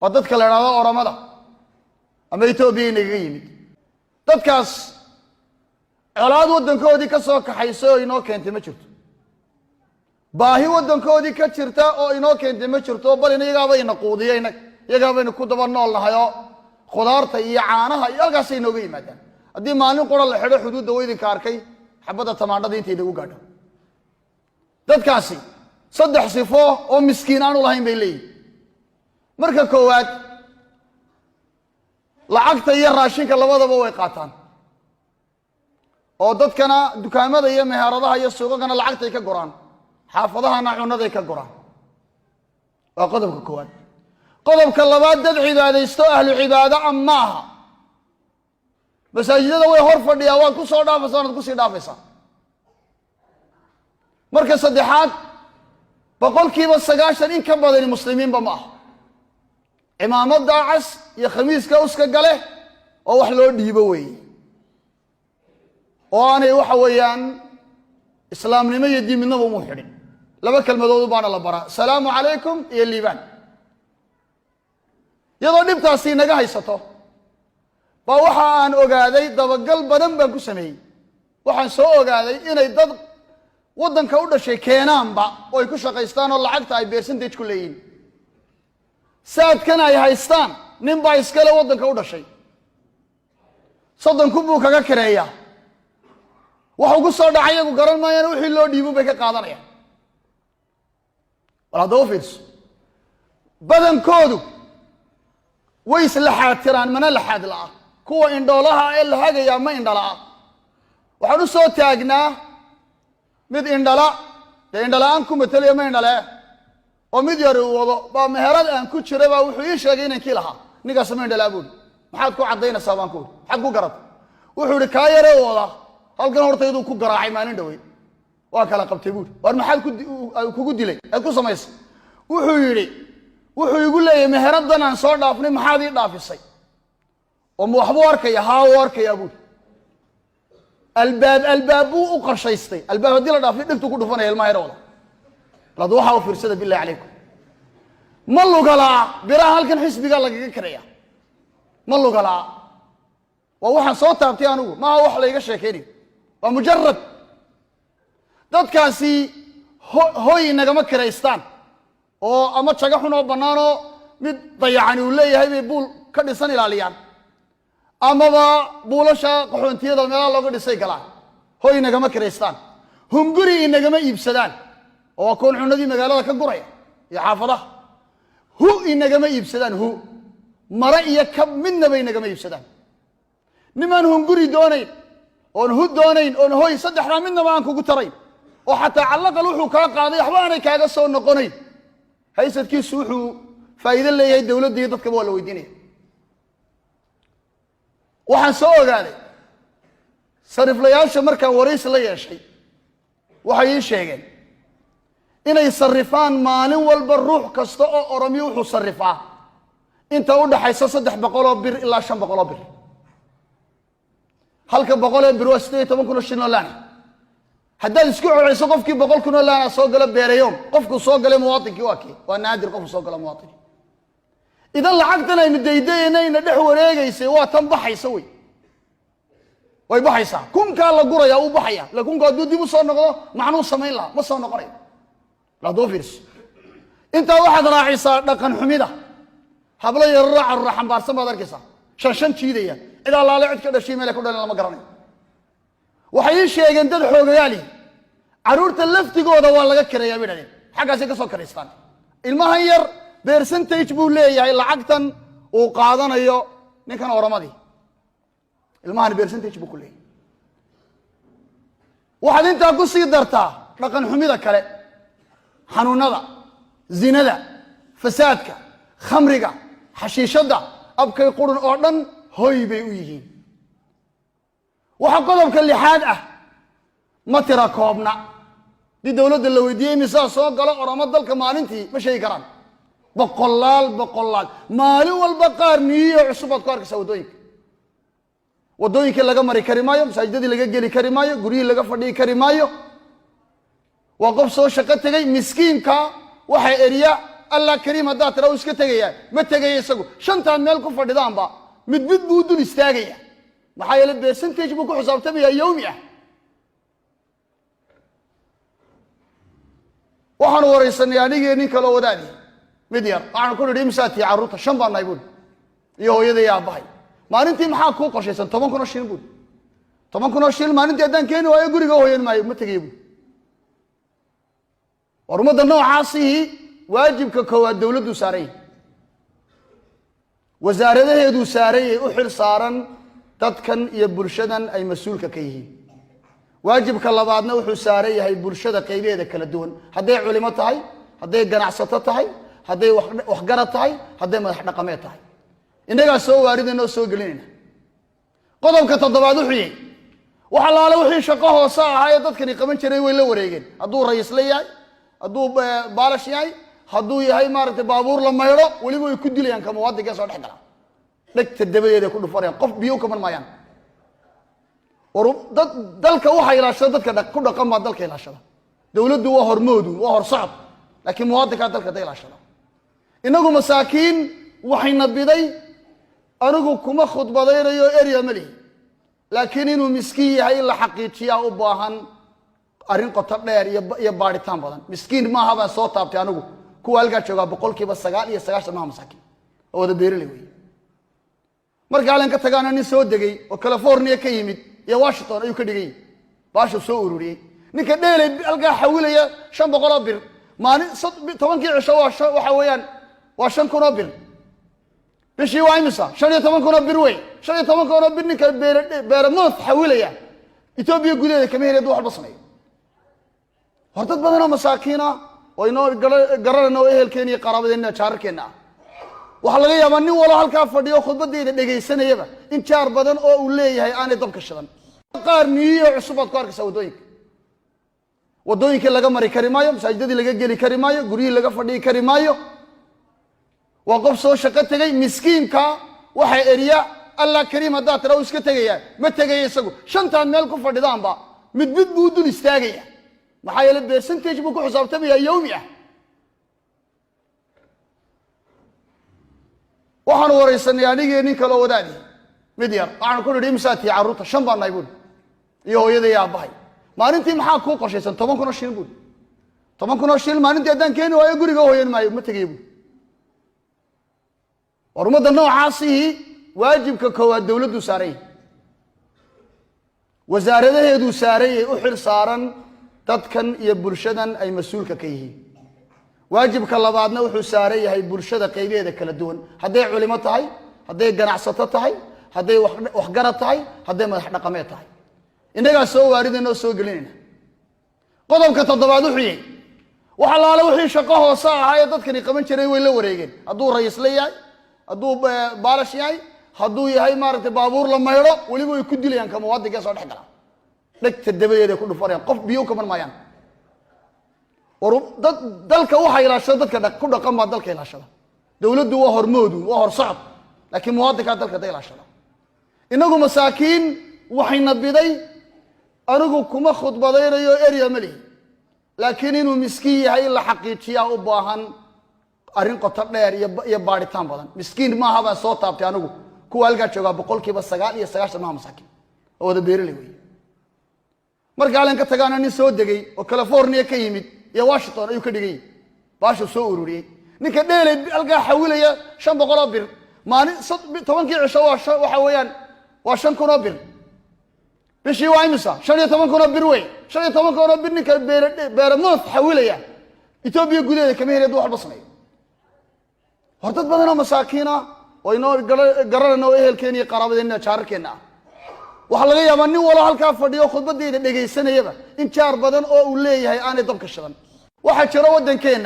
Waa dadka la idhahdo Oromada ama Etoobiya inagaga yimid. Dadkaas colaad waddankoodii ka soo kaxaysa oo inoo keentay ma jirto, baahi waddankoodii ka jirta oo inoo keentay ma jirto, bal in iyagaaba ina quudiya, inag iyagaa baynu ku daba nool nahay oo khudaarta iyo caanaha iyo halkaasay inooga yimaadaan. Haddii maalin qura la xidho xuduudda, wa idinka arkay xabadda tamaandhada intay inagu gaadho. Dadkaasi saddex sifo oo miskiin aanu lahayn bay leeyihin. Marka koowaad, lacagta iyo raashinka labadaba way qaataan, oo dadkana dukaamada iyo meheradaha iyo suuqakana lacagtay ka guraan, xaafadahana cunaday ka guraan. Waa qodobka koowaad. Qodobka labaad, dad cibaadaysto, ahlu cibaado a maaha. Masaajidada way hor fadhiyaa, waad ku soo dhaafaysaa, waad kusii dhaafaysaa. Marka saddexaad, 90% in ka badani muslimiinba ma aha. Cimaamada cas iyo khamiiska uska gale oo wax loo dhiibo weeye, oo aanay waxa weeyaan islaamnimo iyo diin midnaba umu xidhin. Laba kelmadood baana la baraa: "Salaamu calaykum" iyo "Liibaan". Iyadoo dhibtaasi inaga haysato baa waxa aan ogaaday, dabagal badan baan ku sameeyey, waxaan soo ogaaday inay dad waddanka u dhashay keenaanba oo ay ku shaqaystaan oo lacagta ay percentage ku leeyihin. Saadkan ay haystaan nin baa iskale waddanka u dhashay, 30,000 buu kaga kireeyaa. Wax ugu soo dhacay iyagu garan maayaan, wixii loo dhiibun bay ka qaadanayaan. Bal haddaba u fiirso, badankoodu way islaxaatiraan, mana laxaad la'a. Kuwa indhoolaha ee la hagayaa ma indhala'a. Waxaan u soo taagnaa mid indhala, dee indhala-aan ku matalaya, ma indhale, oo mid yari uu wado baa meherad aan ku jira baa wuxuu ii sheegay inankii lahaa. "Ninkaas ma indhalaa," buuri. "Maxaad ku caddaynaysaa?" baan ku uri. "Maxaad ku garatay?" Wuxuu ihi, "Kaa yare wada halkan hortayduu ku garaacay maalin dhawey, waa kala qabtay," buuri. "Waar maxaad kugu dilay aad ku samaysay?" Wuxuu yidhi, "Wuxuu igu leeyahay meheradan aan soo dhaafnay, maxaad ii dhaafisay?" Oo ma waxbuu arkaya? "Haa, uu arkayaa," buuri. Albaab albaab buu u qorshaystay, albaab haddii la dhaafiyo dhegtuu ku dhufanaya ilmaha yar wada. Bal hadda waxaa u fiirsada, billahi calaykum. Ma lugalaa? Biraha halkan xisbigaa lagaga karaya, ma lugalaa? Waa waxaan soo taabtay anigu, maaha wax layga sheekeynayo, waa mujarad. Dadkaasi hoy nagama kiraystaan, oo ama jago xun oo bannaanoo mid dayacani uu leeyahay bay buul ka dhisan ilaaliyaan, amaba buulasha qaxoontiyada meelaha looga dhisay galaan. Hoy nagama kiraystaan, hunguri inagama iibsadaan, oo waa kuwan cunadii magaalada ka guraya iyo xaafadaha. Hu inagama iibsadaan, hu mare iyo kab midnaba inagama iibsadaan. Nimaan hunguri doonayn oon hu doonayn oon hoy, saddexdaa midnaba aan kugu tarayn, oo xataa callaqal wuxuu kaa qaaday waxba aanay kaaga soo noqonayn, haysadkiisu wuxuu faa'iido leeyahay dowladda iyo dadkaba waa la weydiinaya. Waxaan soo ogaaday sariflayaasha markaan waraysi la yeeshay, waxay ii sheegeen inay sarifaan maalin walba ruux kasta oo Oromiyo wuxuu sarifaa inta u dhaxaysa 300 oo bir ilaa 500 oo bir. Halka boqolee bir waa 18,000 oo shilin oo laana. Haddaad isku codcayso, qofkii 100,000 oo laana soo galo beerayoom, qofkuu soo galay muwaatinkii waa kii, waa naadir qofku soo galo muwaatinki. Idan lacagtan aynu daydaynayna dhex wareegaysay waa tan baxaysa wey, way baxaysaa. Kunkaa la guraya uu baxaya, ila kunka hadduu dib u soo noqdo macnuu samayn lahaa, ma soo noqonayo. Hadduu fiirso, intaa waxaad raacisaa dhaqan xumida. Hablo yararo carruura xambaarsan baad arkaysaa, shan shan jiidaya, cid allaale cid ka dhashay meel ay ku dhaleen lama garanayo. Waxay ii sheegeen dad xoogagaali, carruurta laftigooda waa laga kireeyaa bay dhahdeen, xaggaasay ka soo kiraystaan. Ilmahan yar percentage buu leeyahay lacagtan uu qaadanayo ninkan Oromadii, ilmahan percentage buu ku leeyahay. Waxaad intaa ku sii dartaa dhaqan xumida kale, xanuunada, zinada, fasaadka, khamriga, xashiishadda, abkay qurun oo dhan hoy bay u yihiin. Waxaa qodobka lixaad ah, ma tira koobna. Haddii dowladda la weydiiyey misaa soo galo Oromo dalka maalintii, ma sheegi karaan. Boqolaal boqolaal maalin walba qaar niyiyo cusub baad ku arkaysaa waddooyinka. Waddooyinkii laga mari kari maayo, masaajidadii laga geli kari maayo, guryihii laga fadhiyi kari maayo. Waa qof soo shaqo tegey miskiinka waxaa eriya. Allah kariim haddaad tira uu iska tegayaa, ma tegaya isagu. Shantaan meel ku fadhidaanba mid mid buu u dul istaagaya. Maxaa yeele percentage buu ku xisaabtamayaa yowmi ah. Waxaanu waraysanay anigii nin kaloo wadaadi mid yar. Waxaanu ku nidhi, imsaa tii carruurta? Shan baan nahay buuri, iyo hooyada iyo aabbahay. Maalintii maxaa kuu qorshaysan? 10,000 oo shilin buuri. 10,000 oo shilin maalintii haddaan keeni waayo, guriga hoyan maayo, ma tegayo buuri. War ummadda noocaasihii waajibka koowaad dowladduu saaran yahay, wasaaradaheeduu saaran yahay, u xil saaran dadkan iyo bulshadan ay mas-uulka ka yihiin. Waajibka labaadna wuxuu saaran yahay bulshada qaybaheeda kala duwan, hadday culimo tahay, hadday ganacsato tahay, hadday waxgarad tahay, hadday madax dhaqameed tahay. Innagaa soo waaridayna oo soo gelinayna. Qodobka toddobaad wuxuu yahay, wax allaale wixii shaqo hoose ahaa ee dadkani qaban jiray way la wareegeen. Hadduu rayiisle yahay, hadduu baalash yahay, hadduu yahay maaragtay baabuur la maydho, weliba way ku dilayaan ka muwaadinka soo dhex gala. Dhegta dabadeeday ku dhufanayaan, qof biyo u kaman maayaan. War dad dalka waxaa ilaashada dadka ku dhaqan baa dalka ilaashada. Dowladdu waa hormoodu, waa horsocod, laakiin muwaadinkaa dalka da ilaashada. Inagu masaakiin waxayna biday. Anigu kuma khudbadaynayo area ma lihi, laakiin inuu miskiin yahay in la xaqiijiyaa u baahan arrin qoto dheer iyo baadhitaan badan. Miskiin maaha baan soo taabtay anigu. Kuwa halkaa joogaa 99% maaha masaakiin, oo wada beeraley wey. Marka halkan ka tagaana nin soo degay oo California ka yimid iyo Washington ayuu ka dhigay, baashuu soo ururiyey. Ninka dheelay halkaa xawilaya 500 oo bir maalin, 10kii cisho waa waxa weeyaan waa 5,000 oo bir. Bishii waa imisa? 15,000 oo bir wey. 15,000 oo bir ninka beere beere month xawilaya Etoobiya gudaheeda kama helay hadduu wax walba sameeyo. Hor dad badan oo masaakiin ah oo inoo garanayna oo ehelkeena iyo qaraabadeenna, jaararkeenna ah, waxaa laga yaabaa nin walo halkaa fadhiyo khudbadeyda dhegaysanayaba in jaar badan oo uu leeyahay aanay dabka shidan. Qaar niyiyo cusub baad ku arkaysaa waddooyinka. Waddooyinkii laga mari kari maayo, masaajidadii laga geli kari maayo, guryihii laga fadhiyi kari maayo. Waa qof soo shaqo tegey. Miskiinka waxaa eriya Allah kariim haddaad tira uu iska tegayaa, ma tegaya isagu. Shantaan meel ku fadhidaanba mid mid buu u dul istaagaya. Maxaa yeele percentage buu ku xisaabtamayaa yowmi ah. Waxaanu waraysanay anigii nin kaloo wadaadi mid yar. Waxaanu ku nidhi, imsaa tii carruurta? Shan baan nahay buuri, iyo hooyada iyo aabbahay. Maalintii maxaa kuu qorshaysan? 10,000 oo shilin buuri. 10,000 oo shilin maalintii haddaan keeni waayo, guriga hoyan maayo, ma tegayo buuri. War ummadda noocaasihii waajibka koowaad dowladduu saaran yahay, wasaaradaheeduu saaran yahay, u xil saaran dadkan iyo bulshadan ay mas-uulka ka yihiin. Waajibka labaadna wuxuu saaran yahay bulshada qaybaheeda kala duwan, hadday culimo tahay, hadday ganacsato tahay, hadday waxgarad tahay, hadday madax dhaqameed tahay. Innagaa soo waaridayna oo soo gelinayna. Qodobka toddobaad wuxuu yahay, wax allaale wixii shaqo hoose ahaa ee dadkani qaban jiray way la wareegeen. Hadduu rayiisle yahay, hadduu baalash yahay, hadduu yahay maaragtay baabuur la maydho, weliba way ku dilayaan ka muwaadinka soo dhex gala. Dhegta dabadeeday ku dhufanayaan, qof biyo u kaman maayaan. War dad dalka waxaa ilaashada dadka ku dhaqan baa dalka ilaashada. Dowladdu waa hormoodu, waa horsocod, laakiin muwaadinkaa dalka da ilaashada. Inagu masaakiin waxayna biday. Anigu kuma khudbadaynayo area ma lihi, laakiin inuu miskiin yahay in la xaqiijiyaa u baahan arrin qoto dheer iyo baadhitaan badan. Miskiin maaha baan soo taabtay anigu. Kuwa halkaa joogaa 99% maaha masaakiin, oo wada beeraley wey. Marka halkan ka tagaana nin soo degay oo California ka yimid iyo Washington ayuu ka dhigay, baashuu soo ururiyey. Ninka dheelay halkaa xawilaya 500 oo bir maalin, 10kii cisho waa waxa weeyaan waa 5,000 oo bir. Bishii waa imisa? 15,000 oo bir wey. 15,000 oo bir ninka beere beere month xawilaya Etoobiya gudaheeda kama helay hadduu wax walba sameeyo. Hor dad badan oo masaakiin ah oo inoo garanayna oo ehelkeena iyo qaraabadeenna, jaararkeenna ah, waxaa laga yaabaa nin walo halkaa fadhiyo khudbadeyda dhegaysanayaba in jaar badan oo uu leeyahay aanay dabka shidan. Waxaa jira waddankeenna.